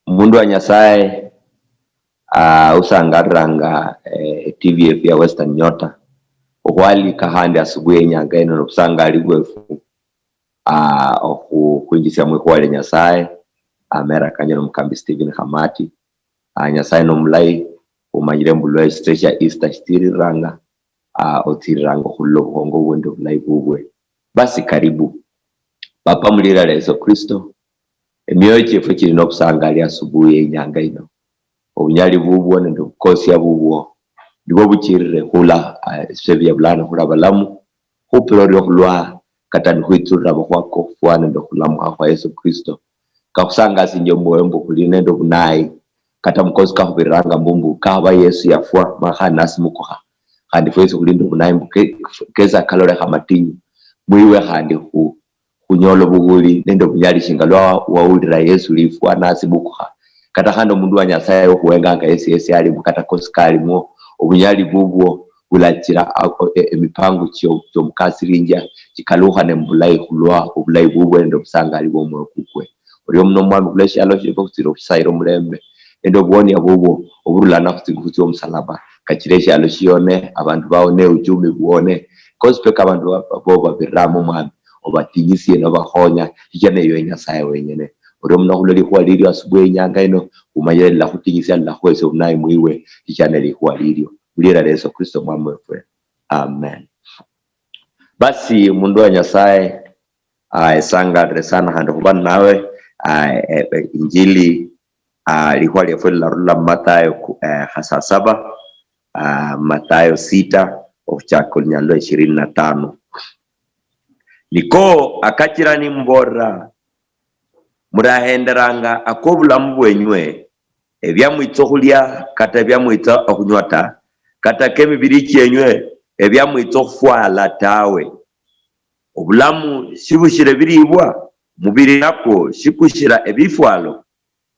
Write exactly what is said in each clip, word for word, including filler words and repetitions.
Omundu wa Nyasaye, ah, usangaliranga, eh, T V yefu ya Western Nyota, okhwalika khandi asubuhi yenyanga ino nobusangali bwefu, ah, okhu-, khwinjisia mwikhuwa lia Nyasaye, amera kanje nomukambi Stephen Khamati. Ah, Nyasaye nomulayi, umanyire mbu lwa esitse sia Easter shitsiriranga, ah, otsiriranga okhulola obukhongo bubwe nende obulayi bubwe. Basi karibu. Papa, mulira lia Yesu Kristo, emioyo chiefwe chili nobusangali asubuhi yenyanga ino. Obunyali bubwo nende obukosia bubwo nibwo buchirire khula, ah, esifwe bia bulano khula balamu, khupira orio khulwa kata nikhwitsulira amakhuwa kokhufwa nende okhulamukha khwa Yesu Kristo. Kakhusangasinjia omwoyo mbu khuli nende obunayi, kata mukosi kakhubiriranga mbu, mbu kakhaba Yesu yafwa, ma khandi nasimukukha, khandi fwesi khuli nende obunayi mbu ke-, kesi akalolekha matinyu, mwiwe khandi khu-, khunyola obuhuli nende obunyali shinga lwa wawulira Yesu lifwa nasimukukha. Kata khandi omundu wa Nyasaye okhuwenganga yesi yesi alimwo, kata kosi kalimwo, obunyali bubwo bulachira a-, o-, e-, emipango chio-, chiomukasirinjia chikalukhane mubulayi khulwa obulayi bubwe nende obusangali bwomwoyo kukwe. Orio muno Omwami khulwa eshialo shiefwe khutsire okhusayira omulembe nende obuwonia bubwo oburulana khutsingufu tsiomusalaba, kachire eshialo shione, abandu baone, uchumi buone, kosi peka abandu ba-, bo babiriramo Omwami, obatinyisie nobakhonya, shichira newe Nyasaye wenyene. Orio muno khulwa likhuwa lilio asubuhi yenyanga ino, khumanyire lilakhutinyisia, lilakhuhesia obunayi mwiwe, shichira nelikhuwa lilio. Mulira lia Yesu Kristo Omwami wefwe. Amen. Basi, omundu wa Nyasaye, ah, esangalire sana khandi khuba ninawe. Ah, eh, eh, injili, ah, likhuwa liefwe lilarula mu Mathayo ku-, eh, kha saa saba, ah, Mathayo sita, okhuchaka olunyalo lwa ishirini na tano. Niko akachira nimubolera, murahenderanga akobulamu bwenywe, ebiamwitsa okhulia, kata ebiamwitsa okhunywa ta, kata kemibiri chienywe, ebiamwitsa okhufwala tawe. Obulamu shibushira ebiribwa, mubiri nakwo shikushira ebifwalo?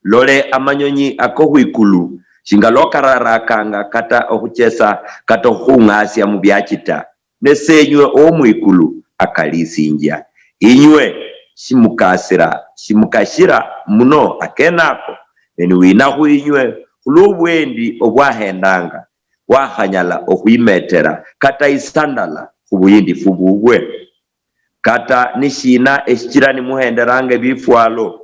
Lole amanyonyi akokhwikulu, shinga lokararakanga kata okhuchesa, kata okhukhung'asia mubiachi ta, ne Senywe owomwikulu akalisinjia. Inywe shimukasira, shimukashira muno akenako? Ne niwina khwinywe khulwobwendi obwahendanga, wakhanyala okhwimetera kata isandala khubuyindifu bubwe? Kata nishina eshichira nimuhenderanga ebifwalo?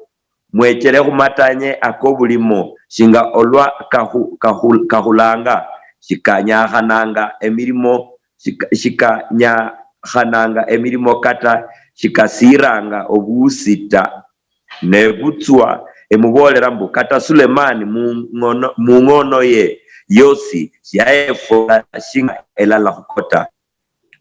Mwechere khumatanye akobulimo, shinga olwa kahu-, kahu-, kahulanga, shikanyakhananga emirimo, shika-, shikanyakhananga emirimo kata shikasiranga obuusi ta. Nebutswa emubolera mbu, kata Sulemani mung'ono-, mung'ono ye yosi shiayefola shinga elala khukota.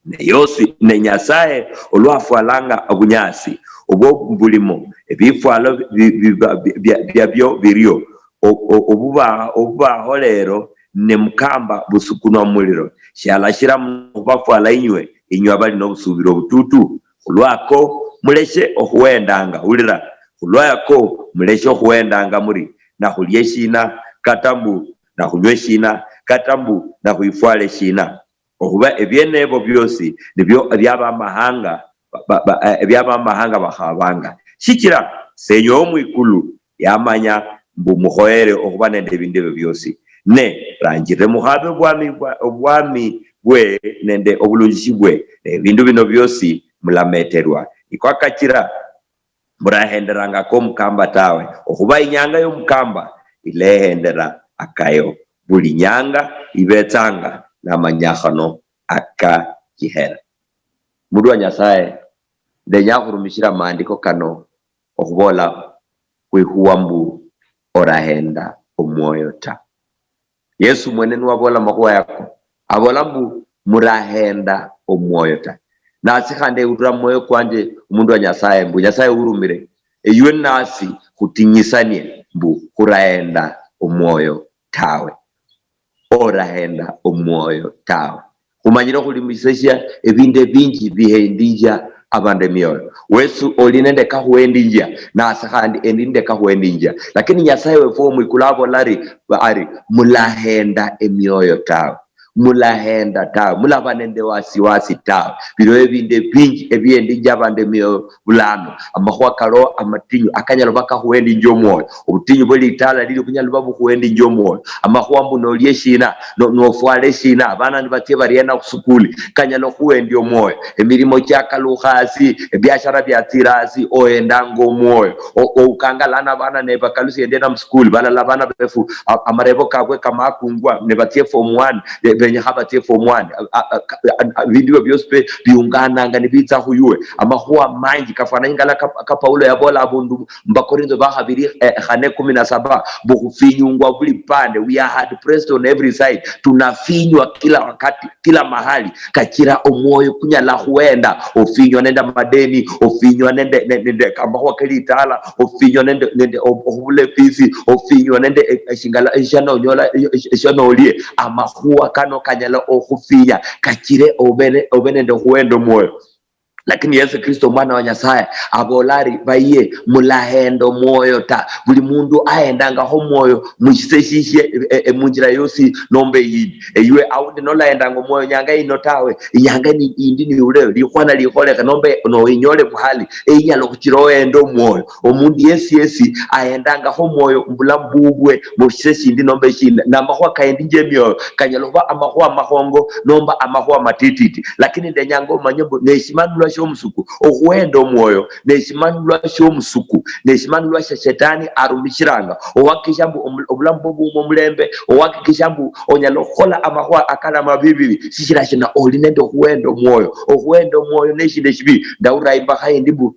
Ne yosi, ne Nyasaye olwafwalanga obunyasi obwo bulimo, ebifwalo bi-, bi-, bi-, bia-, bia-, biabio birio, o-, o-, obuba-, obubaho lero, ne mukamba busukunwa mumuliro, shialashira muno khubafwala inywe, inywe abali nobusubiro obututu? Khulwako, muleshe okhuhendanga, ulira, khulwako, muleshe okhuhendanga muri, nakhulie shina, kata mbu, nakhunywe shina, kata mbu, nakhwifwale shina? Okhuba ebiene ebo biosi nibio ebiaba amahanga ba-, ba-, ba-, eh, ebiaba amahanga bakhabanga. Shichira Senywe wo mwikulu yamanya mbu mukhoyere okhuba nende ebindu ebio biosi. Ne ranjirire mukhabe obwami bwa-, obwami bwe nende obulunjishi bwe, ne ebindu bino biosi mulameterwa. Niko akachira murahenderanga komukamba tawe, okhuba inyanga yomukamba ilehendera akayo. Buli nyanga ibetsanga namanyakhano akachihera. Mundu wa Nyasaye, ndenya khurumishira maandiko kano okhubola khwikhuwa mbu orahenda omwoyo ta. Yesu mwene niwabola makhuwa yako, abola mbu, "Murahenda omwoyo ta." Nasi khandi ewulira mumwoyo kwanje omundu wa Nyasaye mbu, "Nyasaye urumire, eywe nasi khutinyisanie mbu khurahenda omwoyo tawe." Orahenda omwoyo tawe. Khumanyire khuli museshia ebindu ebinji bihendinjia abandu emioyo. Wesi oli nende kakhuhendinjia, nase khandi endi nende kakhuhendinjia. Lakini Nyasaye wefu womwikulu abola ari, ari, "Mulahenda emioyo tawe." mulahenda tawe, mulaba nende wasiwasi tawe. Biliho ebindu ebinji ebihendinjia abandu emioyo bulano. Amakhuwa kaliho amatinyu akanyala oba kakhuhendinjia omwoyo. Obutinyu bwe litala lili bunyala oba bukhuhendinjia omwoyo. Amakhuwa mbu nolia eshina, no-, nofwala eshina, abana nibatsia bariena khusukuli, kanyala okhuhendia omwoyo. Emilimo chiakalukha hasi, ebiashara biatsira hasi, ohendanga omwoyo. O-, oukanga lano abana nebakalusia endiena musikuli, balala abana befu, a-, amarebo kabwe kamakungwa, nebatsia form one, be-, benyekha batsie form one. A-, a-, a-, ka-, a-, a-, bindu ebyo biosi pe biungananga nibitsa khuyuwe. Amakhuwa manji kafwana ingala ka, ka Paulo yabola abundu muBakorintho bakhabili, eh, khane kumi na saba, mbu khufinyungwa buli pande, we are hard pressed on every side, tunafinywa kila wakati, kila mahali, kachira omwoyo kunyala khuhenda, ofinywa nende amadeni, ofinywa nende, ne-, nende amakhuwa kelitala, ofinywa nende, nende ob-, okhubula efisi, ofinywa nende, eh, eshingala, eshanonyola, eh, eh, eshanolie. Amakhuwa kano kanyala okhufinya, kachire obe ne-, obe nende okhuhenda omwoyo. Lakini Yesu Kristo, Omwana wa Nyasaye, abola ari, baye, mulahenda omwoyo ta. Buli mundu ahendangakho omwoyo mushise shishie, e, e, munjira yosi nomba eyindi. Eywe aundi nolahendanga omwoyo nyanga yino tawe, inyanga ni-, yindi niule, likhwana likholekhe nomba noyinyole muhali, eyinyala okhuchira ohenda omwoyo. Omundu yesi yesi ahendangakho omwoyo mubulamu bubwe mushise shindi nomba eshindi. Namakhuwa kahendinjia emioyo, kanyala khuba amakhuwa amakhongo nomba amakhuwa matititi. Lakini ndenyanga omanye mbu neshimanulwa shiomusuku, okhuhenda omwoyo neshimanulwa shiomusuku, neshimanulwa shia shetani arumishiranga ohakikisha mbu omu-, obulamu bwo buuma omulembe, ohakikisha mbu onyala okhukhola amakhuwa akali amabibi, shichira shina oli nende okhuhenda omwoyo. Okhuhenda omwoyo neshindu eshibi. Ndawura imbakha indi mbu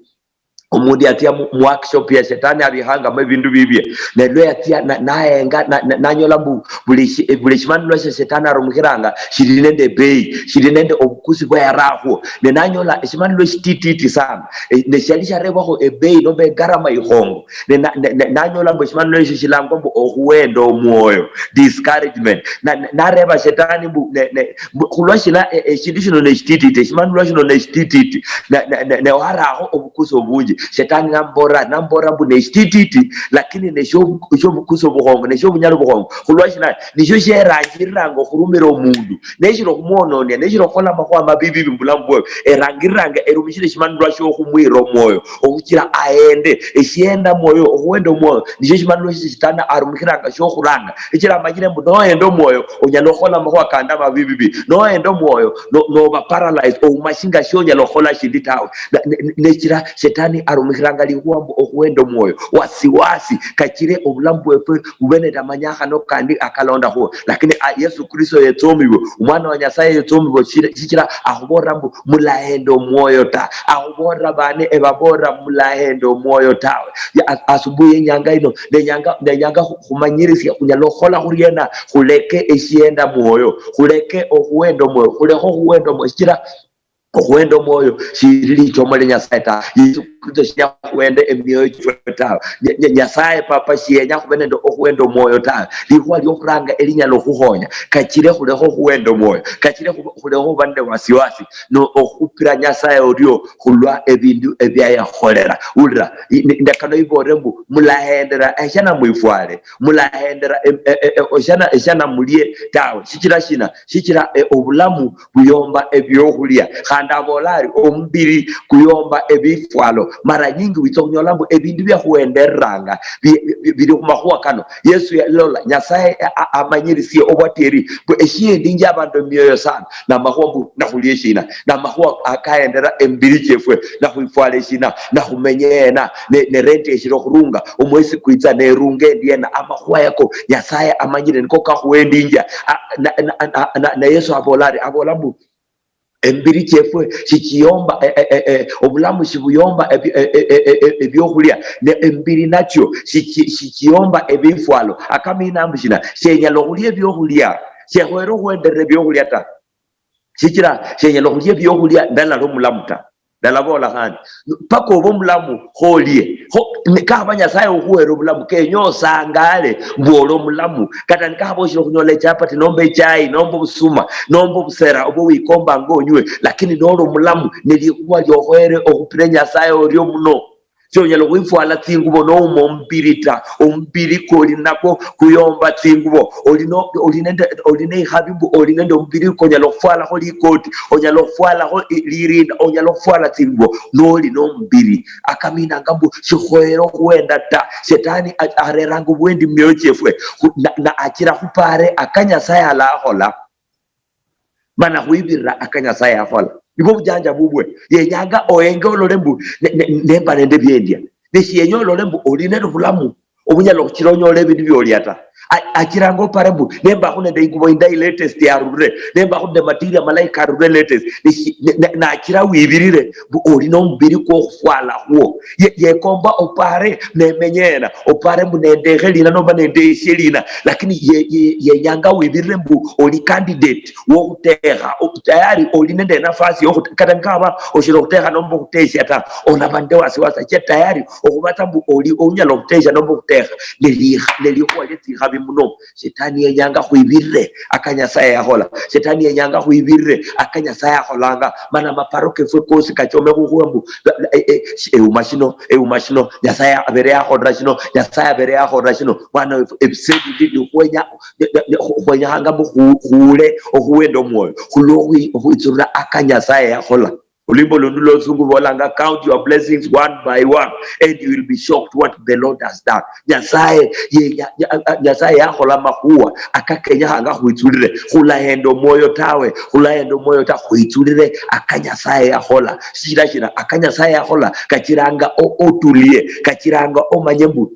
omundu yatsia mu, mu workshop ya shetani abikhangamo ebindu bibie, ne lwe yatsia na-, nayenga na-, na-, nanyola mbu buli shi-, buli shimanulwa shia shetani arumukhiranga shili nende ebeyi, shili nende obukusi bwayarakhwo, ne nanyola eshimanulwa eshitititi sana, e, ne shiali sharebwakho ebeyi nomba egarama ikhongo, ne na-, ne, ne, nanyola mbu eshimanulwa esho shilangwa mbu okhuwenda omwoyo, discouragement. Na-, na-, nareba shetani mbu, ne, ne, mbu khulwa shina, e, eshindu shino neshitititi, eshimanulwa shino neshitititi, na-, na-, na-, ne warakho obukusi obunji. Shetani nambola, nambola mbu neshitititi, lakini nesho, neshobukusi obukhongo, neshobunyala obukhongo. Khulwa shina, nisho sherangiriranga okhurumira omundu, neshiri okhumwononia, neshiri okhukhola amakhuwa mabibi bimubulamu bwawe, erangiriranga erumishire eshimanulwa shiokhumwira omwoyo, okhuchira aende. Eshienda mwoyo, okhuwenda omwoyo, nisho eshimanulwa shia shetani arumishiranga shiokhuranga. Shichira amanyire mbu nohenda omwoyo, onyala okhola amakhuwa kandi amabibi. Nohenda omwoyo, no-, noba paralyzed, oumashinga shionyala okhola shindi tawe. Na-, ne-, ne-, nechira shetani arumikhiranga likhuwa mbu okhuhenda omwoyo, wasiwasi, kachire obulamu bwefwe bube nende amanyakhano kandi akalondakhuwo. Lakini, ah, Yesu Kristo yetsomibwe, Omwana wa Nyasaye yetsomibwe, shichira, shichira akhubolera mbu mulahenda omwoyo ta. Akhubolera bane ebabolera mulahenda omwoyo tawe. Ya, as-, asubuhi yenyanga ino, nenyanga, nenyanga khu-, khumanyirisia khunyala okhukhola khuriena, khuleke eshienda mwoyo, khuleke okhuhenda omwoyo, khulekhe okhuhenda omwoyo, shichira okhuhenda omwoyo shili lichomo lia Nyasaye ta. Yesu Kristo shinya khuhenda emioyo chiefwe tawe. Nya-, nya-, Nyasaye Papa shiyenya khube nende okhuhenda omwoyo tawe. Likhuwa liokhuranga elinyala okhukhonya, kachire khulekhe okhuhenda omwoyo, kachire khu-, khulekhe khuba nende wasiwasi, no okhupira Nyasaye orio khulwa ebindu ebiayakholera. Ulira, i-, ni-, indakano ibolere mbu, mulahendera eshana mwifwale, mulahendera e-, e-, e-, e-, eshana, eshana mulie tawe. Shichira shina? Shichira, e, obulamu buyomba ebiokhulia. Khandi abola ari, omubiri kuyomba ebifwalo. Mara nyingi witsa khunyola mbu ebindu biakhuhendereranga bi-, bi-, bi-, bili khumakhuwa kano. Yesu yalola, Nyasaye a-, a-, amanyirisie obwatieri mbu eshihendinjia abandu emioyo sana, namakhuwa mbu nakhulia eshina, namakhuwa akahendera emibiri chiefwe, nakhwifwala eshina, nakhumenya ena, ne, ne rent eshira okhurunga, omwesi kwitsa nerunga endiena. Amakhuwa yako Nyasaye amanyire niko kakhuhendinjia. A, na, na, na, na, na Yesu abola ari, abola mbu, emibiri chiefwe shichiyomba, e, e, e, e, obulamu shibuyomba ebi-, e, e, e, e, e, ebiokhulia, ne emibiri nachio shichi-, shichiyomba ebifwalo. Akamina mbu shina? Shenyala okhulia ebiokhulia, shekhoyere okhwenderera ebiokhulia ta. Shichira shenyala okhulia ebiokhulia ndalali omulamu ta. Ndalabola khandi, paka obe omulamu kholie. Kho, ni-, kakhaba Nyasaye okhuhere obulamu, kenya osangale mbu oli omulamu. Kata nikakhaba oshiri okhunyola echapati, nomba echai, nomba obusuma, nomba obusera obwo wikombanga onywe, lakini noli omulamu, nelikhuwa liokhoyere okhupire Nyasaye orio muno. Sonyala okhwifwala tsingubo nouma omubiri ta. Omubiri koli nakwo kuyomba tsingubo. Oli no-, oli nende, oli neikhabi mbu oli nende omubiri konyala okhufwalakho likoti, onyala okhufwalakho i-, lirinda, onyala okhufwala tsingubo noli nomubiri. Akaminanga mbu shikhoyere okhuwenda ta. Shetani a-, areranga obuwendi mumioyo chiefwe. Khu-, na, na achira khupare aka Nyasaye alakhola. Mana khwibirira aka Nyasaye akhola. Nibwo obujanja bubwe. Yenyanga ohenge olole mbu ne-, ne-, nemba nende byendia. Ne shiyenya olole mbu oli nende bulamu obunyala okhuchira onyoole ebindu byolia ta. A-, achiranga opare mbu nembakho nende ingubo indayi latest yarulire, nembakho nende material malayi karulire latest. Ne shi-, ne-, ne-, nachira wibirire mbu oli nomubiri kwokhufwalakhwo. Ye-, yekomba opare nemenye ena, opare mbu nendekhe lina nomba nendeshe lina, lakini ye-, ye-, yenyanga wibirire mbu oli candidate wokhutekha, o-, tayari oli nende nafasi yokhute-, kata nikaba oshiri okhutekha nomba okhutesha ta, olaba nende wasiwasi, achia tayari okhubatsa mbu oli onyala okhutesha nomba okhutekha, nelikha-, nelikhuwa lietsikhabi muno. Shetani yenyanga khwibirire aka Nyasaye yakhola. Shetani yenyanga khwibirire aka Nyasaye akholanga, mana amaparo kefwe kosi kachome khukhuwa mbu, e, e, shi-, euma shino, euma shino, Nyasaye abere yakholera shino, Nyasaye abere yakholera shino. Mwana wefu, ebise bindi bikhwenya, ne-, ne-, ne-, khu-, khwenyekhanga mbu khu-, khuule okhuwenda omwoyo, khulwo khwi-, khwitsulira aka Nyasaye yakhola. Olwimbo lundi lwosungu bolanga, "Count your blessings one by one and you will be shocked what the Lord has done." Nyasaye, ye, ya, ya, a, Nyasaye yakhola makhuwa akakenyekhanga khwitsulire. Khulahenda omwoyo tawe, khulahenda omwoyo ta, khwitsulire aka Nyasaye yakhola. Shichira shina aka Nyasaye yakhola? Kachiranga o-, otulie, kachiranga omanye mbu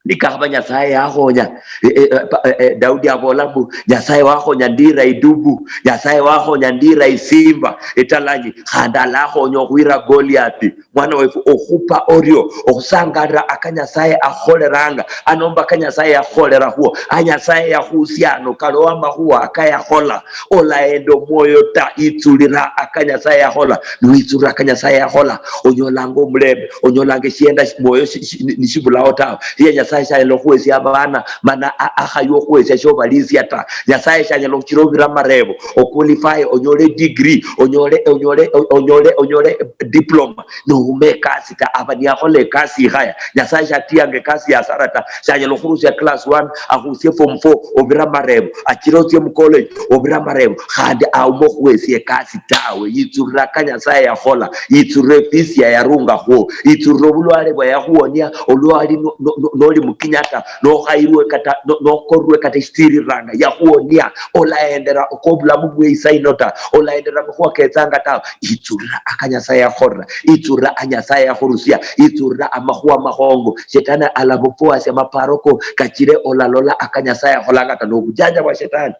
nikakhaba Nyasaye yakhonya, e, e, e, pa-, e, e, Daudi abola mbu, "Nyasaye wakhonya ndira idubu, Nyasaye wakhonya ndira isimba italanyi, khandi alakhonya okhwira Goliathi." Mwana wefu, okhupa orio, okhusangalira aka Nyasaye akholeranga, anomba aka Nyasaye yakhukholerakhwo, a Nyasaye yakhusiano, kalowo amakhuwa akayakhola, olahenda omwoyo ta, itsulira aka Nyasaye yakhola. Niwitsulira aka Nyasaye yakhola, onyolanga omulembe, onyolanga eshienda shi-, mwoyo shi-, shi-, ni-, nishibulaho tawe. Shiye Nyasaye shanyala okhuwesia abana, mana a-, akhaywa okhuwesia shobalisia ta. Nyasaye shanyala okhuchira obira amarebo, oqualify, onyole degree, onyole, onyole, o-, onyole, onyole diploma, nouma ekasi ta. Aba niyakhola ekasi ikhaya. Nyasaye shatiyanga ekasi ya Sara ta. Shanyala okhurusia class one, akhusie form four, obira amarebo, achire otsie mu college, obira amarebo, khandi auma okhuwesia ekasi tawe. Yitsulira ka Nyasaye yakhola, yitsulira efisi yayarungakhwo, yitsulira obulwale bwayakhuwonia, olwali no-, no-, no-, noli mu Kenyatta, nokhayirwe kata, no-, nokorwe kata eshitsiriranga, yakhuwonia, olaendera okobulamu bwe isaino ta, olaendera makhuwa ketsanga tawe. Yitsulira aka Nyasaye yakholera, yitsulira a Nyasaye yakhurusia, yitsulira amakhuwa amakhongo. Shetani alaba okhuwasia amaparo ko, kachire olalola aka Nyasaye akholanga ta, nobujanja bwa Shetani.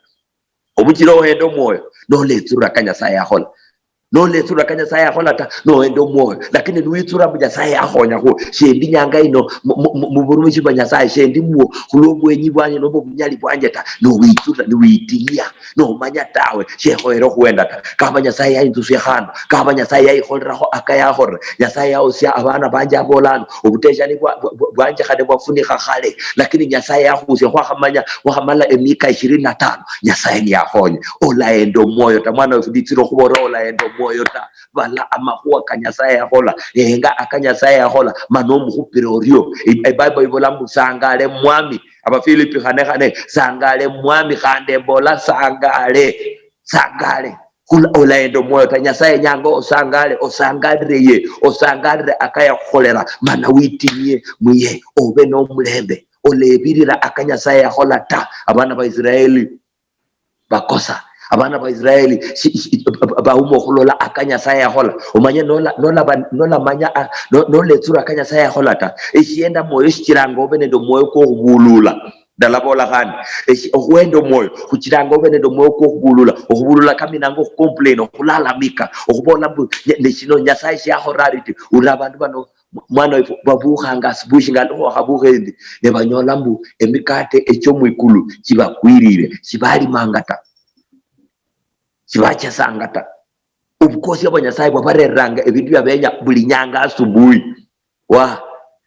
Obuchira ohenda omwoyo, noletsulira ka Nyasaye yakhola. Noletsulira ka Nyasaye yakhola ta, nohenda omwoyo. Lakini niwitsulira mbu Nyasaye yakhonyakhwo, shendi nyanga ino mu, mu, mu, muburumishi bwa Nyasaye, shendi muwo khulwo obwenyi bwanje nomba obunyali bwanje ta, niwitsulira, niwitilia, nomanya tawe, shekhoyere okhuwenda ta. Kaba Nyasaye yayinzusia khano, kaba Nyasaye yayikholerakho akayakholera, Nyasaye yaosia abana banje abolano, obuteshani bwa-, bwa-, bwa-, bwanje khane bwafunikha khale, lakini Nyasaye yakhusia, khwakhamanya, khwakhamala emika ishirini na tano, Nyasaye niyakhonye. Olaenda omwoyo ta, mwana wefu, nditsire okhubolera olaenda omwoyo ta. Bala amakhuwa ka Nyasaye yakhola, enga aka Nyasaye yakhola, mana omukhupire orio. E-, e-, Bible ibola mbu, "Sangale Mwami." Abafilipi khane khane, "Sangale Mwami," khande mbola, "Sangale, sangale." Khula-, olaenda omwoyo ta. Nyasaye nyanga osangale, osangalire ye, osangalire akayakhuholera, mana witinyie muye, obe nomulembe. Olebirira aka Nyasaye yakhola ta. Abana ba Israeli bakosa. Abana ba Israeli shi-, shi-, ba-, ba-, bauma okhulola aka Nyasaye yakhola. Omanye nola-, nolaba-, nolamanya, ah, no-, noletsura aka Nyasaye yakhola ta, eshienda mwoyo shichiranga obe nende omwoyo kwokhubulula. Ndalabola khandi, eshi-, okhwenda omwoyo khuchiranga obe nende omwoyo kwokhubulula. Okhubulula kaminanga okhucomplain, okhulalamika, okhubola mbu, "Ne-, neshino Nyasaye shiakhola ariti?" Ura abandu bano, mwana wefu, babukhanga asubuhi shinga alikho wakhabukha endi, ne banyola mbu emikate echio mwikulu chibakwirire, shibalimanga ta, shibachesanga ta. Obukosia bwa Nyasaye bwabareranga ebindu bia benya buli nyanga asubuhi. Wa,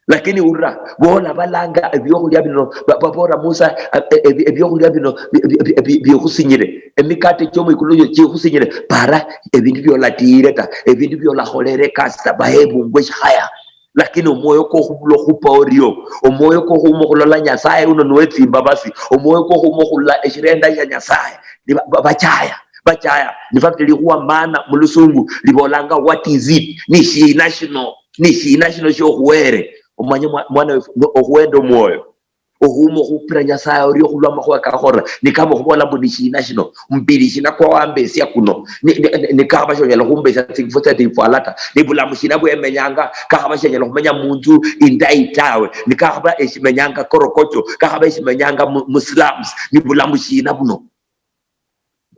lakini ura, bola balanga ebiokhulia bino, ba-, babora Musa, e-, e-, ebi-, ebiokhulia bino bi-, bi-, bi-, bi-, bikhusinyire, emikate chio mwikulu yo chikhusinyire, para ebindu biolatiyire ta, ebindu biolakholere ekasi ta, baebungwe eshikhaya. Lakini omwoyo kwokhubula okhupa orio, omwoyo kwokhuma okhulola Nyasaye uno niwetsimbabasi, omwoyo kwokhuma okhulola eshirenda shia Nyasaye, ni ba- ba- bachaya, bachaya. Ni fact likhuwa maana mulusungu libolanga, "What is it?" Ni shina shino? Ni shina shino shiokhuwere? Omanye mwa- mwana wefu, no- okhuwenda omwoyo. Okhuma okhupira Nyasaye orio khulwa amakhuwa kakhola, ni kama okhubola mbu, "Ni shina shino? Mubiri shina kwawambesia kuno? Ni, ni, ni, ni kakhaba shonyala khumbesia tsingufu tsia tifwala ta? Ni bulamu shina bwemenyanga? Kakhaba shenyala khumenya munzu indayi tawe? Ni kakhaba eshimenyanga korokocho? Kakhaba eshimenyanga mu, mu slums? Ni bulamu shina buno?"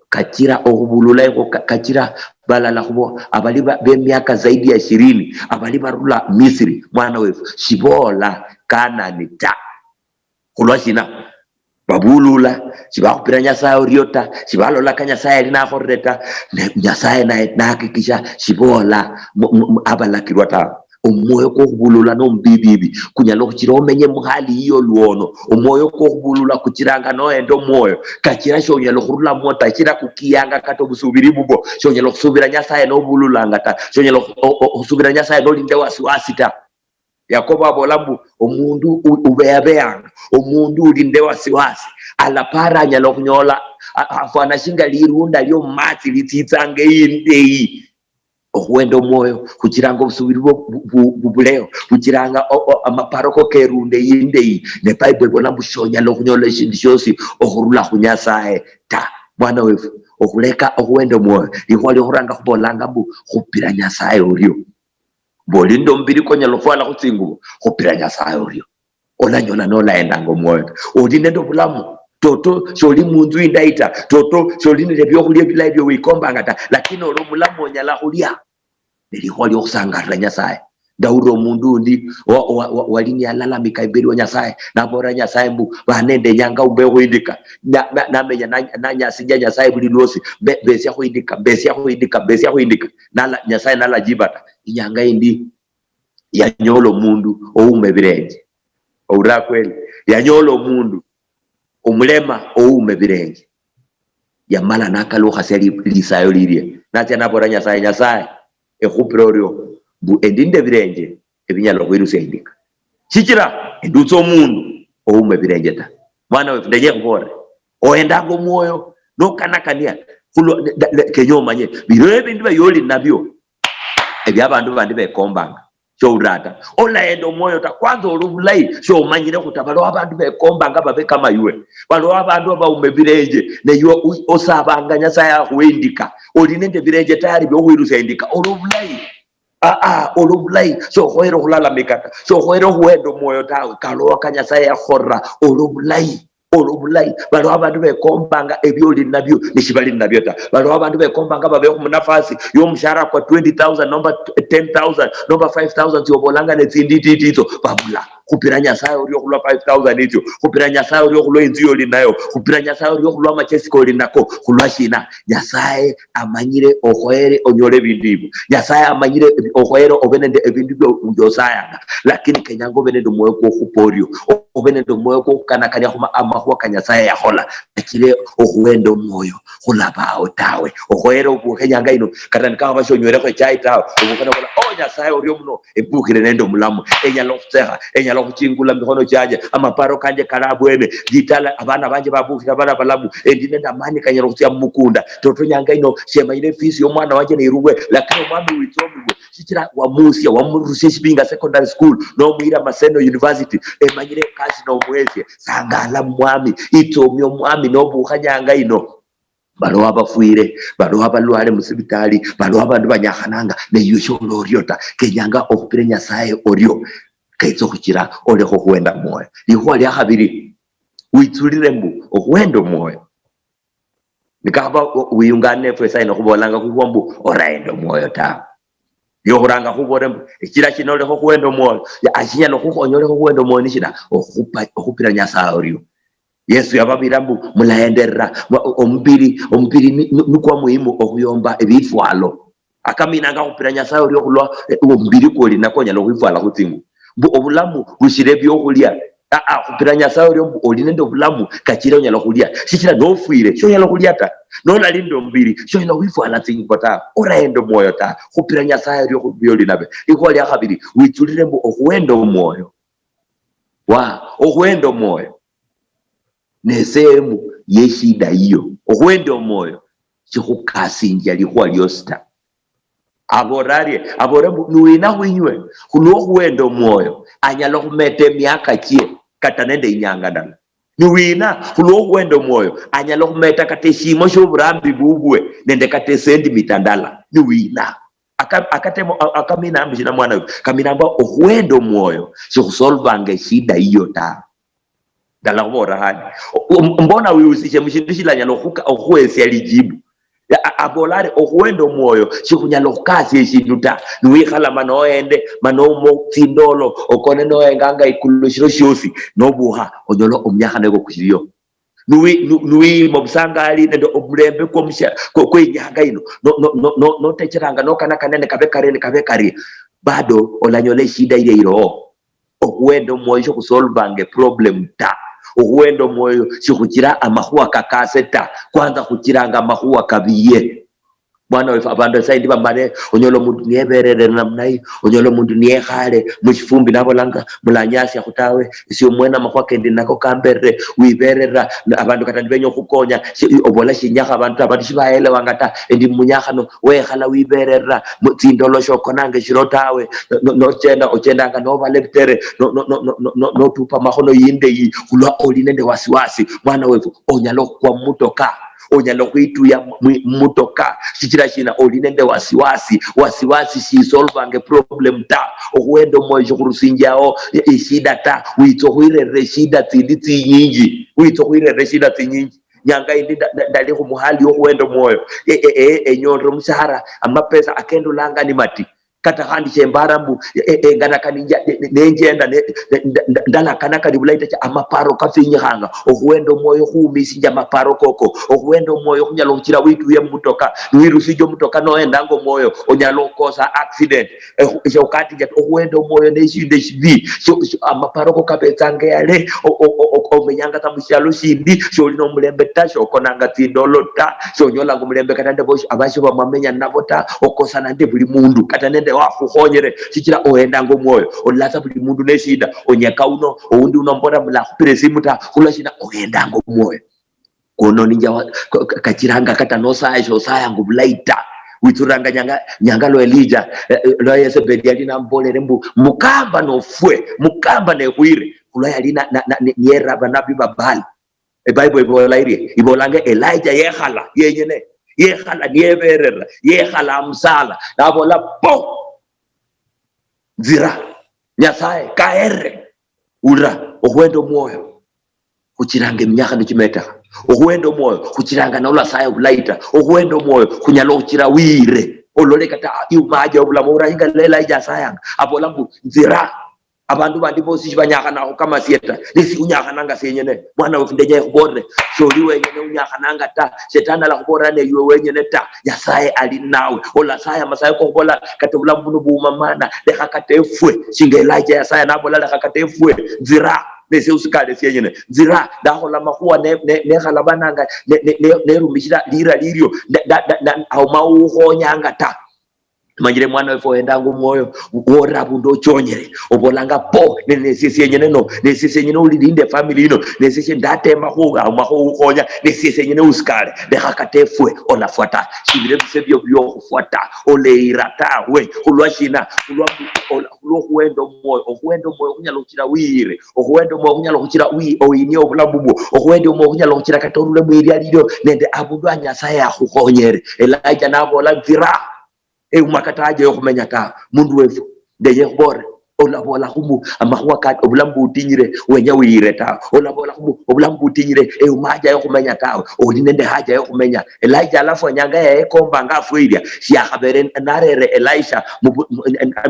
Kachira okhubulula ikho ka- kachira balala khubo abali ba- bemiaka zaidi ya ishirini abali barula Misri, mwana wefu, shibola Kanani ta. Khulwa shina? Babulula, shibakhupira Nyasaye orio ta, shibalola ka Nyasaye ali nakholire ta. Ne Nyasaye naye nahakikisha shibola mu- mu- mu- abalakirwa ta. Omwoyo kwokhubulula nomubibibi kunyala okhuchira omenye muhali yiyo olwono. Omwoyo kwokhubulula kuchiranga nohenda omwoyo, kachira shonyala okhurulamwo ta, chira kukiyanga kata obusubiri bubwo. Shonyala okhusubira Nyasaye nobululanga ta, shonyala okhu- o- o- okhusubira Nyasaye noli nende wasiwasi ta. Yakobo abola mbu, "Omundu u- ubeyabeyanga, omundu uli nende wasiwasi, alapara anyala okhunyola a- afwana shinga lirunda liomumatsi litsitsanga eyi nende eyi." Okhuwenda omwoyo khuchiranga obusubiri bwo bu- bu- bubuleyo, khuchiranga o- o- amaparo ko kerunda eyi nende eyi. Ne Bible ibola mbu shonyala okhunyola eshindu shiosi okhurula khu Nyasaye ta. Mwana wefu, okhuleka okhuwenda omwoyo, likhuwa liokhuranga khubolanga mbu khupira Nyasaye orio. Mbu oli nende omubiri konyala okhufwalakho tsingubo, khupira Nyasaye orio. Olanyola nolaendanga omwoyo ta. Oli nende obulamu, toto sholi munzu indayi ta, toto sholi nende ebiokhulia ebilayi biowikombanga ta, lakini oli omulamu onyala khulia. Nelikhuwa liokhusangalira Nyasaye. Ndawulira omundu undi wa- wa- wa- wali niyalalamika imberi wa Nyasaye, naboolera Nyasaye mbu, "Bana, ndenyanga umbe khwindika." Na- na- namenya na- nanyasinjia Nyasaye buli lwosi, "Mbe- mbesia khwindika, mbesia khwindika, mbesia khwindika." Nala- Nyasaye nalajiba ta. Inyanga indi yanyola omundu ouma ebirenje. Oura kweli? Yanyola omundu omulema ouma ebirenje. Yamala nakalukhasia li- lisayo lilie, natsia nabola Nyasaye, "Nyasaye, ekhupira orio mbu endi nende ebirenje ebinyala okhwirusia indika, shichira endutsa omundu ouma ebirenje ta." Mwana wefu, ndenye khubolere, ohendanga omwoyo nokanakania khulwa- da- da- kenya omanye bino ebindu bayoli nabio ebyo abandu bandi bekombanga. Showulira ta, olaenda omwoyo ta. Kwanza oli obulayi, shomanyire khuta baliwo abandu bekombanga babe kama iwe. Baliwo abandu abauma ebirenje, ne iwe u- osabanga Nyasaye akhuwe indika. Oli nende ebirenje tayari biokhwirusia indika. Oli obulayi. Aa, oli obulayi. Shokhoyere okhulalamika ta, shokhoyere okhuwenda omwoyo tawe. Kalowa ka Nyasaye yakhukholera, oli obulayi. Oli obulayi. Baliwo abandu bekombanga ebioli nabio nishibali nabio ta. Baliwo abandu bekombanga babeho munafasi yomushahara kwa twenty thousand nomba ten thousand nomba five thousand, siobolanga netsindititi itso, babula. Khupira Nyasaye orio khulwa five thousand itsio. Khupira Nyasaye orio khulwa inzu yoli nayo. Khupira Nyasaye orio khulwa amachesi koli nako. Khulwa shina? Nyasaye amanyire okhoyere onyole ebindu ebio. Nyasaye amanyire ebi- okhoyere obe nende ebindu bio- biosayanga, lakini kenyanga obe nende omwoyo kwokhupa orio, o- obe nende omwoyo kwokhukanakania khuma- amakhuwa ka Nyasaye yakhola. Kachire okhuwenda omwoyo khulabawo tawe. Okhoyere obukhe nyanga ino, kata nikakhaba shonywerekho echai tawe, obukhe nobola, "Oh, Nyasaye orio muno, ebukhire nende omulamu, enyala okhutsekha, enyala okhuchingula mikhono chianje, amaparo kanje kali abwene, litala abana banje babukhira bali abalamu, endi nende amani kanyala okhutsia mumukunda. Toto nyanga ino shemanyire ifisi yomwana wanje neirubwe, lakini omwami witsa omubwe, shichira wamusia, wamurusia Shipinga Secondary School, nomuyira Maseno University, emanyire ekasi nomwesie." Sangala mumwami, itsomia omwami nobukha nyanga ino. Baliwo abafwire, baliwo abalwale musibitali, baliwo abandu banyakhananga, ne iwe shola orio ta. Kenyanga okhupire Nyasaye orio, ketsa okhuchira olekhe okhuwenda mwoyo. Likhuwa lia khabiri, witsulire mbu okhuwenda omwoyo. Nikakhaba o- wiyungane nefwe esaa ino, khubolanga khwikhwo mbu oraenda omwoyo tawe. Liokhuranga khubore mbu echira chino olekha okhuwenda omwoyo. Ya, ashinyala okhukhonya olekha okhuwenda omwoyo nishina? Okhupa- okhupira Nyasaye orio. Yesu yababira mbu mulaenderera, mwa- o- omubiri, omubiri ni- ni- nikwo muhimu okhuyomba ebifwalo. Akaminanga khupira Nyasaye orio khulwa eh, omubiri kwoli nakwo onyala okhwifwala khutsingu. Mbu obulamu bushira ebiokhulia. Aa, khupira Nyasaye orio mbu oli nende obulamu, kachira onyala khulia. Shichira nofwire, shonyala khulia ta. Nolali nende omubiri, shonyala khwifwala tsingubo ta, oraenda omwoyo ta, khupira Nyasaye orio khu bioli nabe. Likhuwa lia khabiri, witsulire mbu okhuenda omwoyo. Wa, okhuenda omwoyo ne sehemu ye shida hiyo. Okhuenda omwoyo shikhukasinjia likhuwa liosi ta. Abora arie, abore mbu, niwina khwinywe khulwo okhuenda omwoyo anyala okhumeta emiaka chie kata nende inyanga ndala? Niwina khulwo okhuenda omwoyo anyala okhumeta kata eshimo shioburambi bubwe nende kata esentimita ndala? Niwina? Aka-, akatemo, a-, akamina ambu shina mwana uyu? Kamina mbu okhuenda omwoyo shikhusolvanga eshida hiyo ta. Ndala khubola khandi, o-, o-, mbona wihusishe mushindu shilanyala okhuka-, okhuhesia lijibu? Ya, a-, abola ari, okhuenda omwoyo shikhunyala okhukasia eshindu ta. Niwikhala mana oende, mana omo tsindolo, okone noenganga ikulu shiro shiosi, nobukha, onyola omunyakhano yoko kushiliyo. Niwi-, ni-, niwima obusangali nende omulembe kwomusha-, kwo-, kwenyanga ino, no-, no-, no-, no-, notecheranga nokana kanene kabe karie, nikabe karie, bado olanyola eshida ilia iloho. Okhuenda omwoyo shikhusolvanga eproblem ta. Okhuenda omwoyo shikhuchira amakhuwa kakase ta, kwanza khuchiranga amakhuwa kabiye. Mwana wefu, abandu esaindi bamale, onyola omundu niyeberere namna hii, onyola omundu niyekhale mushifumbi nabolanga, "Mulanyasiakhu tawe, esie omwene amakhuwa kendi nako kamberere, wiberera." Na abandu kata nibenya okhukonya, shi-, obola, "Shinyakha abandu ta, abandu shibaelewanga ta, endi munyakhano, wekhala wiberera, mu-, tsindolo shokonanga eshiro tawe, no-, no-, nochenda, ochendanga nobala ebitere, no-, no-, notupa amakhono yindeyi, khulwa oli nende wasiwasi." Mwana wefu, onyala okhukwa mumutoka, onyala okhwituya mu-, mumutoka. Shichira shina? Oli nende wasiwasi. Wasiwasi shisolvanga eproblem ta. Okhuenda omwoyo shikhurusinjiao e-, eshida ta. Witsa okhwirerera eshida tsindi tsinyinji. Witsa okhwirerera eshida tsinyinji. Nyanga yindi nda-, nda-, ndali khumuhali yokhuenda omwoyo. E-, e-, e-, enyolere omushahara, amapesa akendolanga ni mati. Kata khandi shembara mbu, e-, e-, enganakani nja-, ne-, ne-, nenjenda ne-, ne-, nda-, nda-, ndalakana kali bulayi ta, amaparo kafinyikhanga. Okhuenda omwoyo khuumisinja amaparo koko. Okhuenda omwoyo khunyala okhuchira wituye mumutoka, niwirusinja omutoka noendanga omwoyo, onyala okhukosa accident. Ekhu-, eshokatinja ta, okhuenda omwoyo neshindu eshibi. Sho-, sho-, amaparo ko kabetsanga eyale, o-, o-, o-, o-, omenyanga sa mushialo shindi, sholi nomulembe ta, shokonanga tsindolo ta, shonyolanga omulembe kata nende bosi, abasho bamwamenya nabo ta, okosana nende buli mundu, kata nende wakhukhonyere, shichira ohendanga omwoyo, olola sa buli mundu neshida, onyeka uno, oundi uno mbola mulakhupira esimu ta, khulwa shina? Ohendanga omwoyo. Kono ninja wa-, ka-, ka-, kachiranga kata nosaya, shosayanga obulayi ta. Witsuranga nyanga, nyanga lwa Elija, eh, eh, lwa Yezebeli yali nambolere mbu, "Mukamba nofwe, mukamba nekhwire," khulwa yali na, na, na, ni-, niyera banabi ba Baal. Ebible ibola irie? Ibolanga Elijah yekhala yenyene, yekhala niyeberera, yekhala amusala, nabola, "Po! Nzira, Nyasaye kaere." Ulira, okhwenda omwoyo khuchiranga eminyakhano chimetekha. Okhwenda omwoyo khuchiranga nolwasaya obulayi ta. Okhwenda omwoyo khunyala okhuchira wire, olole kata iumaja obulamu oburahi nga Elijah asayanga, abola mbu, "Nzira." Abandu bandi bosi shibanyakhanakho kamasie ta, nesi unyakhananga sienyene. Mwana wefu, ndenya ekhubolere, sholi wenyene unyakhananga ta. Shetani alakhubolera neiwe wenyene ta, Nyasaye ali ninawe. Olasaya amasayo kokhubola, "Kata obulamu buno buuma mana, lekha kata efwe." Shinga Elijah yasaya nabola, "Lekha kata efwe, nzira." Nese usikale sienyene, nzira. Ndakhola makhuwa ne-, ne-, nekhalabananga, ne-, ne-, ne-, nerumishira lira lilio, nda-, nda-, nda-, nda-, auma ukhonyanga ta. Manyire mwana wefu ohendanga omwoyo, wora abundu ochonyere, obolanga, "Po, ne-, nesie sienyene no, nesie sienyene uli ninde family ino, nesie sie-, ndatema khu-, auma khu ukhonya, nesie sienyene usikale, lekha kata efwe, olafwa ta." Shibire bise bio biokhufwa ta, oleira tawe. Khulwa shina? Khulwa mbu-, ola-, khulwa okhuhenda omwoyo. Okhuhenda omwoyo khunyala khuchira wiyire. Okhuhenda omwoyo khunyala khuchira wi-, oyinie obulamu bubwo. Okhuhenda omwoyo khunyala khuchira kata orule mwiria lilio nende abundu a Nyasaye akhukhonyere. Elijah nabola, "Nzira." Euma kata haja yokhumenya ta. Mundu wefu, ndenya khubolere, olabola khumu amakhuwa ka obulamu butinyire, wenya wiyire tawe. Olabola khumu obulamu butinyire, euma haja yokhumenya tawe. Oli nende haja yokhumenya. Elijah alafu enyanga yayekombanga afwe ilia, shiakhabere narere Elisha mu bu-, mu,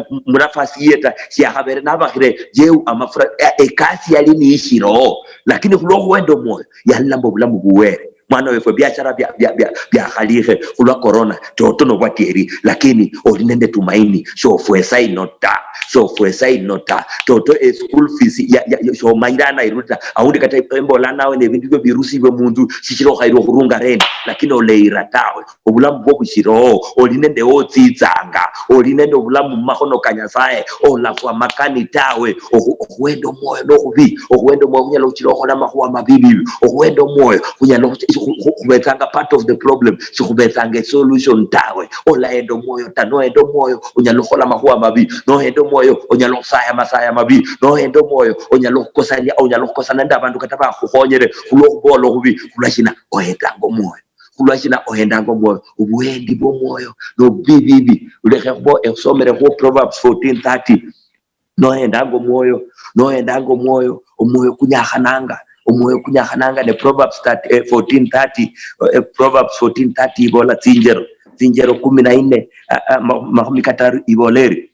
mu, mu nafasi yiye ta, shiakhabere nabakhire Jehu amafura, e-, ekasi yali niyishiro, lakini khulwa okhuhenda omwoyo, yalolamo obulamu buwere. Mwana wefu, ebiashara bia, bia, bia, biakhalikhe khulwa corona, toto nobwatieri, lakini oli nende tumaini, shofwesa ino ta. Chokhwesa ino ta. Toto e school fees ya, ya, ya, shomanyira anairwe ta. Aundi kata embola nawe nebindu bio birusibwe munzu, shichira okhairwe okhurunga rent, lakini oleira tawe. Obulamu bwo bushiro, oli nende wotsitsanga, oli nende obulamu mumakhono ka Nyasaye, olafwa makani tawe. Okhu-, okhuwenda omwoyo nokhubi, okhuwenda omwoyo khunyala khuchira okhola amakhuwa mabi bibi. Okhuwenda omwoyo khunyala khuch-, khu-, khu-, khubetsanga part of the problem, shikhubetsanga esolution tawe. Olaenda omwoyo ta, noenda omwoyo onyala khukhola amakhuwa mabi, noenda omwoyo onyala okhusaya amasaya mabi, noenda omwoyo onyala okhukosania, onyala okhukosana nende abandu kata bakhukhonyere khulwokhubola okhubi. Khulwashina? Oendanga omwoyo. Khulwashina oendanga omwoyo? Obuendi bwomwoyo nobubi bibi. Lekhe khubo ekhusomere khu Proverbs fourteen thirty. Noendanga omwoyo, noendanga omwoyo, omwoyo kunyakhananga, omwoyo kunyakhananga. Ne Proverbs thirty, eh, fourteen thirty, eh, Proverbs fourteen thirty ibola tsinjero, tsinjero kumi na nne, ah, ah, ma-, makhumi kataru ibola eri,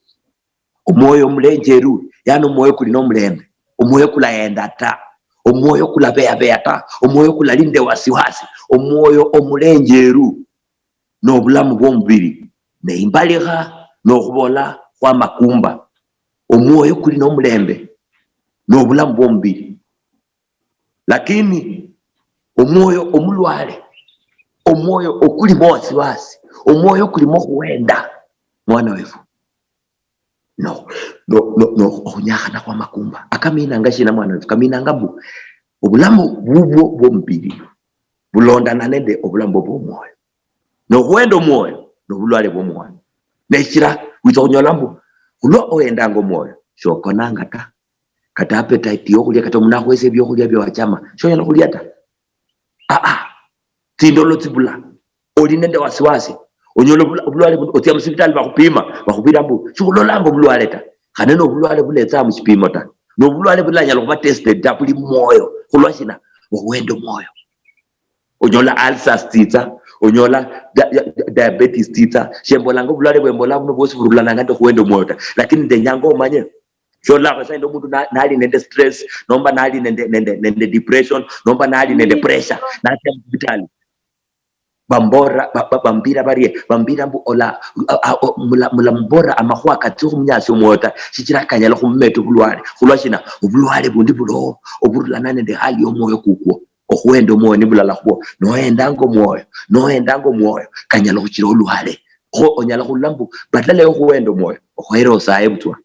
omwoyo omulenjeru, yani omwoyo kuli nomulembe, omwoyo kulaenda ta, omwoyo kulabeyabeya ta, omwoyo kulalinda wasiwasi, omwoyo omulenjeru nobulamu bwomubiri, ne imbalikha nokhubola khwamakumba. Omwoyo kuli nomulembe nobulamu bwomubiri, lakini omwoyo omulwale, omwoyo okulimo wasiwasi, omwoyo okulimo khuwenda, mwana wefu, no, no, no, no, okhunyakhana khwamakumba. Akaminanga shina, mwana wefu? Kaminanga mbu obulamu bubwo bwomubiri bulondana nende obulamu bwo bwomwoyo. Nokhuwenda omwoyo nobulwale bwomwoyo. Neshira witsa okhunyola mbu khulwa owendanga omwoyo, shokonanga ta. Kata appetite yokhulia, kata omundu akhwesa ebiokhulia biowachama, shonyala khulia ta. Aa, tsindolo tsibula, oli nende wasiwasi, onyola obula-, obulwale buno, otsia musivitali bakhupima, bakhubira mbu shikhulolanga obulwale ta. Khane nobulwale buletsa mushipimo ta, nobulwale bulanyala khuba tested ta, buli mumwoyo. Khulwashina? Okhwenda omwoyo. Onyola ulcers tsitsa, onyola dia-, dia-, diabetes tsitsa. Shembolanga obulwale bwembola buno bwosi burulananga nende khuwenda omwoyo ta, lakini ndenyanga omanye, sholakho esaindi omundu na-, nali nende stress, nomba nali nende, nende, nende depression, nomba nali nende pressure, natsia musivitali. Bambora, ba-, ba-, bambira barie, bambira mbu ola, a-, a-, o-, mula-, mulamuborera amakhuwa katsia okhumunyasya omwoyo ta, shichira kanyala khumumeta obulwale. Khulwashina? Obulwale bundi buliho oburulana nende hali yomwoyo kukwo. Okhuhenda omwoyo nibulala khwo. Nohendanga omwoyo, nohendanga omwoyo, kanyala okhuchira olwale. Kho onyala khurula mbu badala yokhuhenda omwoyo, okhoyere osaye butswa,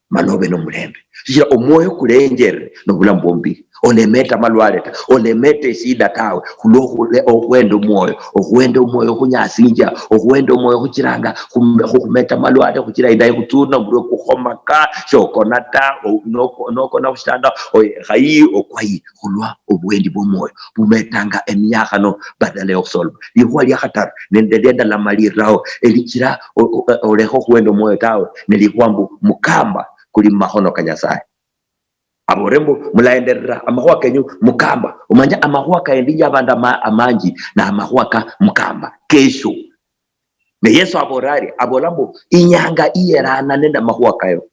mana obe nomulembe. Shichira omwoyo kulenjere nobulamu bwomubiri. Olemeta amalwale ta, olemeta eshida tawe, khulwa okhule-, okhwenda omwoyo. Okhwenda omwoyo khunyasinjia, okhwenda omwoyo khuchiranga khum-, khukhumeta amalwale, khuchira indayi khutsuna, omurwe kukhomaka, shokona ta, o-, noko-, nokona khushitanda, oye-, khayi okwayi, khulwa obwendi bwomwoyo bumetanga eminyakhano badala yokhusolva. Likhuwa liakhataru nende liandalama lirao, elichira o-, o-, olekha okhwenda omwoyo tawe, nelikhuwa mbu mukamba kuli mumakhono ka Nyasaye. Abore mbu mulaenderera amakhuwa kenyu mukamba. Omanye amakhuwa kaendinja abandu ama-, amanji na amakhuwa ka mukamba kesho. Ne Yesu abola ari, abola mbu inyanga iyerana nende amakhuwa kayo.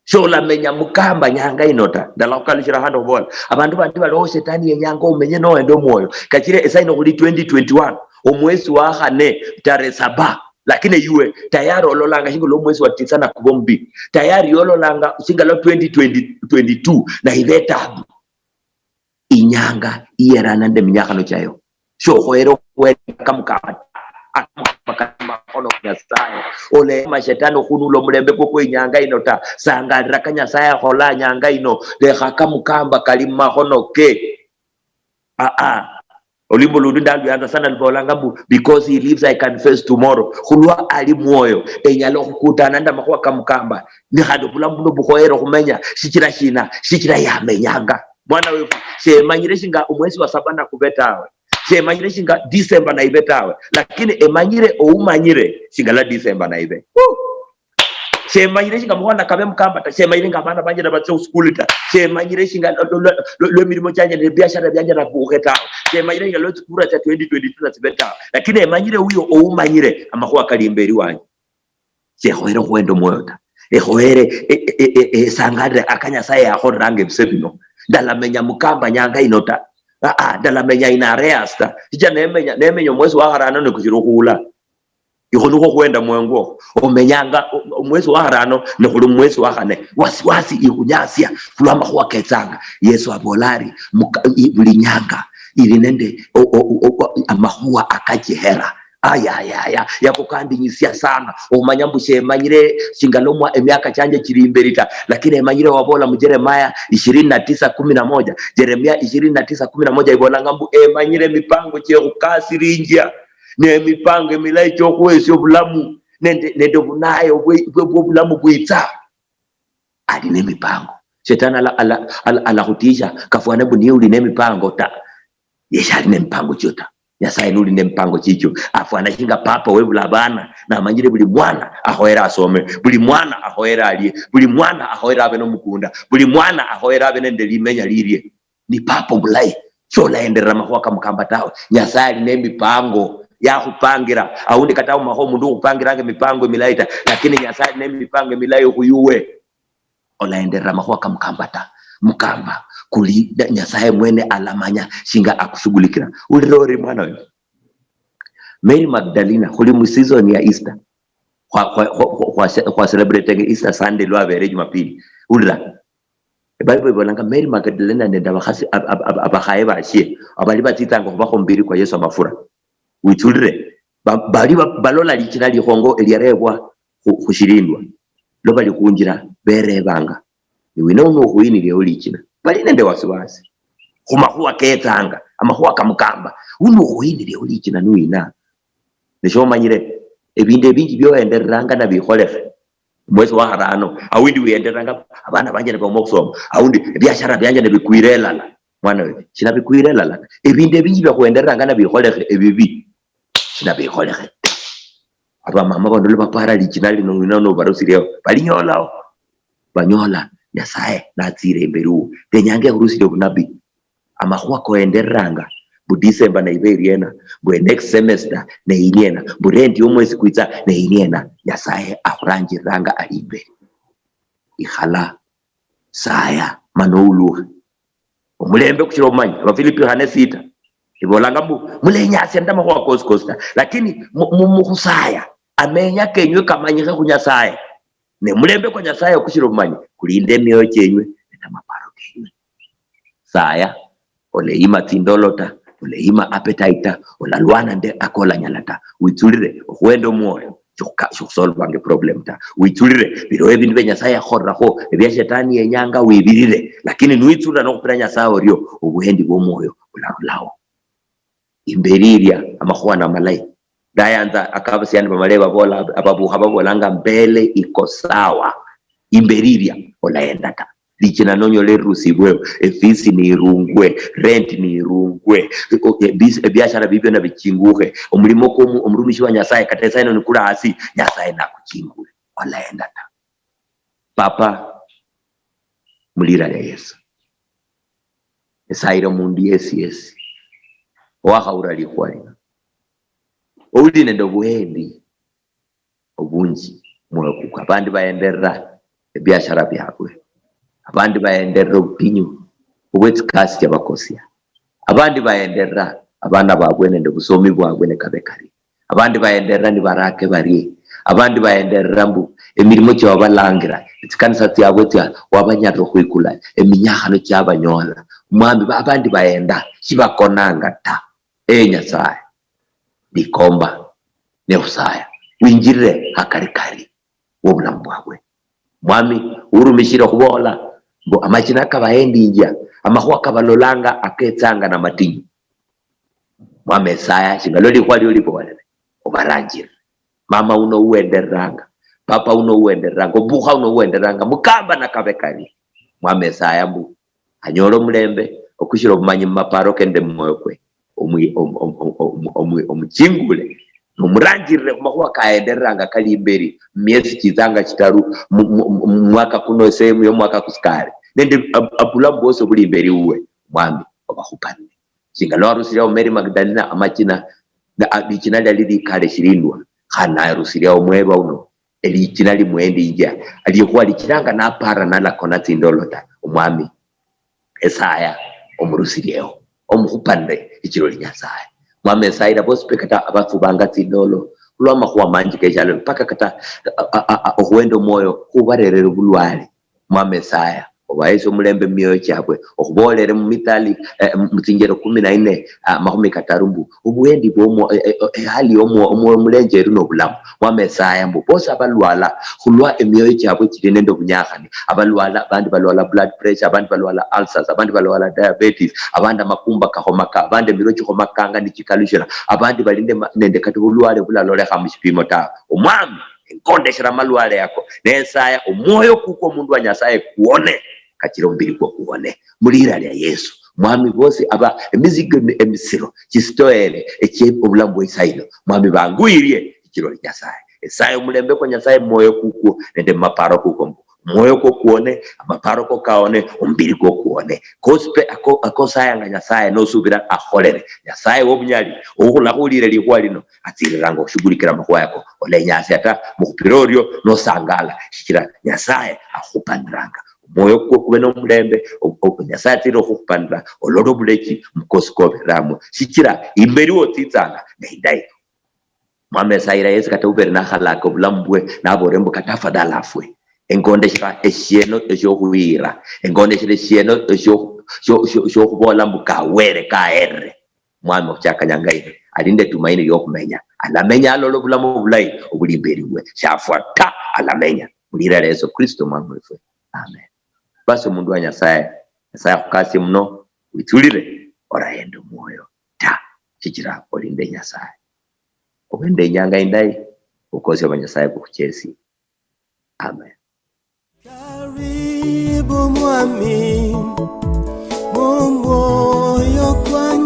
Sholamenya mukamba nyanga ino ta. Ndala khukalushira handi khubola, abandu bandi baliho shetani yenyanga omenye noende omwoyo. Kachire esaino khuli twenty twenty-one, omwesi wa khane, tarehe saba. Lakini yuwe tayari ololanga shinga lwa omwesi wa tisa nakuba omubi. Tayari yololanga shinga lwa twenty twenty, twenty-two, na ibe tabu. Inyanga iyerana nende minyakhano chayo. Shokhoyere okhwenda kamukamba ta. Akamukamba kali makhono ka Nyasaye. Olema shetani okhunula omulembe kwo kwe inyanga ino ta. Sangalira ka Nyasaye akhola nyanga ino. Lekha kamukamba kali mumakhono ke. Aa. Olwimbo lundi ndaluyanza sana lubolanga mbu, "Because he lives, I can face tomorrow." Khulwa ali mwoyo, enyala okhukutana nende amakhuwa kamukamba. Ni khandi obulamu buno bukhoyere okhumenya. Shichira shina? Shichira yamenyanga. Mwana wefu, shemanyire shinga omwesi wa saba nakube tawe. Shemanyire shinga December naibe tawe. Lakini emanyire oumanyire shinga la December naibe. Woo! Shemanyire shinga mukhwana kabe mukamba ta. Shemanyire nga abana banje nabatsia khusukuli ta. Shemanyire shinga lwe, lwe, lwe, lwe milimo chianje ne biashara bianje nabukhe tawe. Shemanyire shinga lwe tsikura tsia twenty twenty-two natsibe tawe. Lakini emanyire uyo oumanyire amakhuwa kali imberi wanje. Shekhoyere okhuhenda omwoyo ta. Ekhoyere, e, e, e, e, esangalire aka Nyasaye yakholelanga ebise bino. Ndalamenya mukamba nyanga ino ta. Aa, ndalamenya in arrears ta. Shichira nemenya, nemenya omwesi wa kharano nikushira okhuula. Ikho nikhwo khwenda mwengo. Omenyanga o-, omwesi wa kharano, ne khuli mumwesi wa khane. Wasiwasi ikhunyasia khulwa amakhuwa ketsanga. Yesu abola ari, muka-, i-, buli nyanga ili nende o-, o-, o-, o-, amakhuwa akachihera. Ayayaya, yako kandinyisia sana. Omanya mbu shemanyire shingalomwa emiaka chanje chili imberi ta, lakini emanyire wabola mu Jeremiah ishirini na tisa kumi na moja. Jeremiah ishirini na tisa kumi na moja ibolanga mbu emanyire emipango chiekhukasirinjia, ne emipango emilayi chiokhwesia obulamu nende, nende obunaye obwe-, bwe-, bwobulamu bwitsa. Ali nemipango. Shetani ala-, ala-, ala-, alakhutisha kafwana mbu niye uli nemipango ta. Ye shali nemipango chio ta. Nyasaye nuli nemipango chichio. Afwana shinga papa webula abana, namanyire buli mwana akhoyere asome, buli mwana akhoyere alie, buli mwana akhoyere abe nomukunda, buli mwana akhoyere abe nende limenya lilie. Ni papa omulayi. Sholaenderera amakhuwa kamukamba tawe. Nyasaye ali nemipango yakhupangira. Aundi kata aumakho omundu okhupangiranga emipango emilayi ta, lakini Nyasaye ali nemipango emilayi khuyuwe. Olaenderera amakhuwa kamukamba ta. Mukamba kuli Nyasaye mwene alamanya shinga akushughulikira. Ulira ori mwana oyo? Mary Magdalena, khuli mu season ya Easter. Khwa, khwa, khwa, khwa, khwa, khwa celebratenga Easter Sunday lwabere Jumapili. Ulira. Ebible ibolanga Mary Magdalena nende abakhasi ab-, ab-, ab-, abakhaye bashie, abali batsitsanga khubakho omubiri kwa Yesu amafura. Witsulire? Ba-, bali ba-, balola lichina likhongo eliarebwa khu, khushilindwa. Lwa bali khunjira, berebanga, "Ni wina uno ukhuyiniliewo lichina?" Bali nende wasiwasi. Khumakhuwa ketsanga, amakhuwa kamukamba, "Uno ukhuyiniliewo lichina ni wina?" Neshomanyire, ebindu ebinji bioendereranga nabikholekhe. Mwesi wa kharano, aundi wiendereranga, "Abana banje nibauma okhusoma, aundi ebiashara bianje nibikwire elala." Mwana wewe, shinabikwire elala. Ebindu ebinji biakhwendereranga nabikholekhe ebibi, shinabikholekhe ta. Abamama bano lubapara lichina lino, lino nobarusirio, balinyolaho. Banyola Nyasaye natsire imberi wuwo. Ndenyanga ekhurusirie obunabi. Amakhuwa koendereranga, mbu December neibe iriena, mbu next semester neiriena, mbu rent yomwesi kwitsa neiriena, Nyasaye akhuranjiriranga ali imberi. Ikhala, saya, mana oulukhe. Omulembe kushira obumanyi. Abafilipi khane sita ibolanga mbu, "Mulenyasia nende amakhuwa kosi kosi ta, lakini mu-, mu-, mukhusaya, amenya kenywe kamanyikhe khu Nyasaye." Ne mulembe kwa Nyasaye okushira obumanyi kulinde emioyo chienywe nende amaparo kenywe. Saya, oleyima tsindolo ta, oleyima appetite ta, olalwana nde akolanyala ta. Witsulire okhwenda omwoyo, shikhuka-, shikhusolvanga eproblem ta. Witsulire bilowo ebindu bia Nyasaye yakhorakhwo, ebia shetani yenyanga wibirire, lakini niwitsulira nokhupira Nyasaye orio, obwendi bwomwoyo bularulawo. Imberi iria amakhuwa namalayi. Ndayanza akabasiani bamalayi babola, ababukha babolanga, "Mbele iko sawa." Imberi iria olaenda ta. Lichina nonyola erusibweho, efisi nirungwe, rent nirungwe, o-, ebis-, ebiashara bibio nabichingukhe, omulimo kwo omurumishi wa Nyasaye kata esaino nikula hasi, Nyasaye nakuchingule. Olaenda ta. Papa, mulira lia Yesu, esayira omundu yesi yesi owakhawura likhuwa lino, ouli nende obuhendi obunji mwoyo kukwe. Abandi bayenderera ebiashara biabwe, abandi bayenderera obutinyu obwetsikasi chiabakosia, abandi bayenderera abana babwe nende obusomi bwabwe nekabe kari. Abandi bayenderera nibarake barie. Abandi bayenderera mbu emirimo chiababalangira, etsikanisa tsiabwe tsia wabanyalira okhwikula, eminyakhano chiabanyola. Mwami, ba-, abandi bayenda, shibakonanga ta. Ee Nyasaye, ndikomba nekhusaya, winjirire hakari kari wobulamu bwabwe. Mwami, urumishire okhubola mbu amachina kabahendinjia, amakhuwa kabalolanga aketsanga namatinyu. Mwami Esaya, shinga lwa likhuwa lio libolere, obaranjirire. Mama uno uwendereranga, papa uno uwendereranga, obukha uno uwendereranga, mukamba nakabe kari. Mwami Esaya mbu anyole omulembe okushira obumanyi mumaparo kende mumwoyo kwe, omwi-, om-, om-, om-, om-, omwi-, omuchingule, nomuranjirire khumakhuwa kaendereranga kali imberi, mumiesi chitsanga chitaru, mu-, mu-, mu-, mumwaka kuno, esehemu yomwaka kusikale, nende ab-, abulamu bwosi obuli imberi wuwe, Mwami, obakhupanire. Shinga lwarusiria Mary Magdalena amachina, na, a, lichina liali likale shilindwa, khandi narusiria omweba uno, elichina limwendinjia, likhuwa lichiranga napara nalakona tsindolo ta, Omwami Esaya omurusirieho, omukhupanire lichiro li Nyasaye. Mwami esayira bosi pe kata abafubanga tsindolo, khulwa amakhuwa manji keshialo, mpaka kata a- a- a- okhuhenda omwoyo khubarerere obulwale. Mwami Esaya, obahesie omulembe mumioyo chiabwe, okhuboolere mumithali, eh, mutsinjero kumi na nne, ah, makhumi kataru mbu, obuhendi bwomwo, eh, eh, eh, ehali yomwo, omwoyo omulenje eri nobulamu. Mwami Esaya mbu, bosi abalwala khulwa emioyo chiabwe chiri nende obunyakhani, abalwala, abandi balwala blood pressure, abandi balwala ulcers, abandi balwala diabetes, abandi amakumba kakhomaka, abandi emirwe chikhomakanga nichikalushira, abandi bali nde ma- nende kata obulwale bulalolekha mushipimo tawe. Omwami, engondeshera amalwale yako, nesaya omwoyo kukwo omundu wa Nyasaye kuwone, kachira omubiri kwo kuwone, mulira lia Yesu. Mwami, bosi aba emizigo emi- emisiro chisitoere echie obulamu bwe isaino, Mwami, banguyirie ichiro li Nyasaye. Esaye omulembe kwa Nyasaye mumwoyo kukwo nende mumaparo kukwo mbu, omwoyo kwo kuwone, amaparo ko kawone, omubiri kwo kuwone. Kosi pe ako- akosayanga Nyasaye nosubira akholere. Nyasaye wobunyali, oukhulakhulire likhuwa lino, atsiriranga okhushughulikira amakhuwa yako. Olenyasia ta, mukhupira orio nosangala, shichira Nyasaye akhupaniranga. Omwoyo kwo kube nomulembe, o- o- Nyasaye atsirire okhukhupanira, olole obulechi mukosi kobereramwo, shichira imberi wotsitsanga neindayi. Mwami esayira yesi kata ubere nakhalaka obulamu bwe, naboole mbu kata afadhali afwe. Engondeshera eshieno eshiokhuyiira, engondeshera eshieno eshiokhu- shio- shio- shiokhubola mbu kawere kaherere. Mwami okhuchaka nyanga ino, ali nende tumaini liokhumenya. Alamenya alola obulamu obulayi obuli imberi we. Shafwa ta, alamenya. Mulira lia Yesu Kristo Mwami wefwe. Amen. Basi omundu wa Nyasaye, Nyasaye akhukasie muno, witsulire orahenda omwoyo ta, shichira oli nende Nyasaye. Obe nende inyanga indayi, obukosia bwa Nyasaye bukhuchesie. Amen. Karibu Mwami, mu mwoyo kwange.